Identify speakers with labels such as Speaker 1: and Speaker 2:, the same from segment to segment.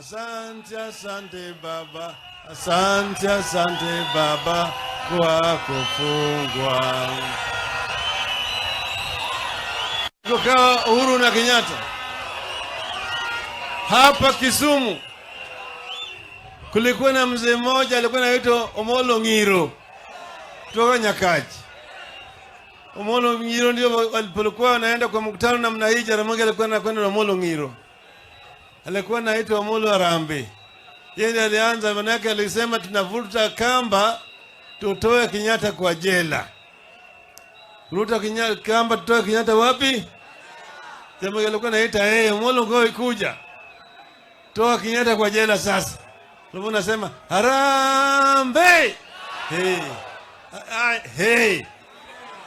Speaker 1: Asante, asante baba, asante, asante baba kwa kufungwa. Kukawa Uhuru na Kenyatta hapa Kisumu, kulikuwa na mzee mmoja alikuwa anaitwa Omolo Ngiro kutoka Nyakachi. Omolo Ngiro ndio walipokuwa wanaenda kwa mkutano namna hii, Jaramogi alikuwa anakwenda na Omolo Ngiro, alikuwa anaitwa Omolo Harambee. Yeye ndiye alianza, manake alisema tunavuta kamba tutoe Kenyatta kwa jela. Vuta kamba tutoe Kenyatta wapi? Jaramogi alikuwa anaita yeye, Omolo ngoi kuja. Toa Kenyatta kwa jela sasa. Ndio nasema harambee. Hey. Hey.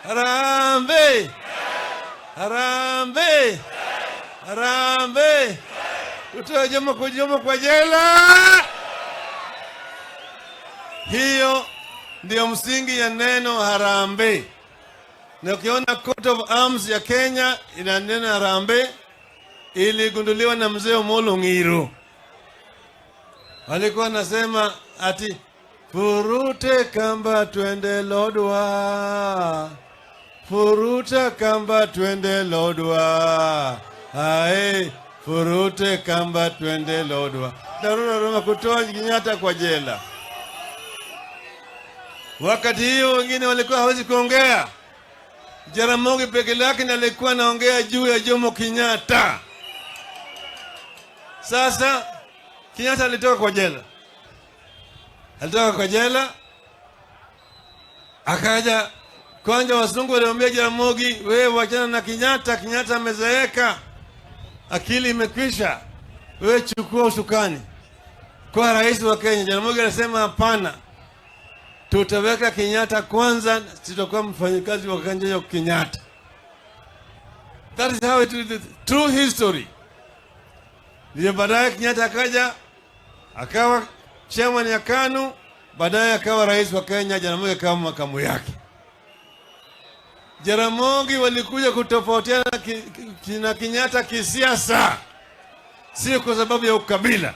Speaker 1: Harambee. Harambee. Harambee. Tutoe Jomo kwa jela. Hiyo ndio msingi ya neno harambee. Na ukiona coat of arms ya Kenya ina neno harambee, iligunduliwa na mzee Omolo Ngiro. Walikuwa nasema ati furute kamba twende Lodwar, furuta kamba twende Lodwar, ae furute kamba twende Lodwar. Dharura Roma kutoa Kenyatta kwa jela. Wakati hiyo wengine walikuwa hawezi kuongea. Jaramogi peke yake ndiye alikuwa anaongea juu ya Jomo Kenyatta. Sasa Kenyatta alitoka kwa jela, alitoka kwa jela akaja kwanza. Wazungu walimwambia Jaramogi, wewe wachana na Kenyatta, Kenyatta amezeeka, akili imekwisha, wewe chukua usukani kwa rais wa Kenya. Jaramogi alisema hapana, tutaweka Kenyatta kwanza, sitakuwa mfanyikazi wa Kenya Kenyatta. That is how it is, true history. Ndio baadaye Kenyatta akaja akawa chairman ya KANU, baadaye akawa rais wa Kenya, Jaramogi akawa makamu yake. Jaramogi walikuja kutofautiana na Kenyatta kisiasa, sio kwa sababu ya ukabila.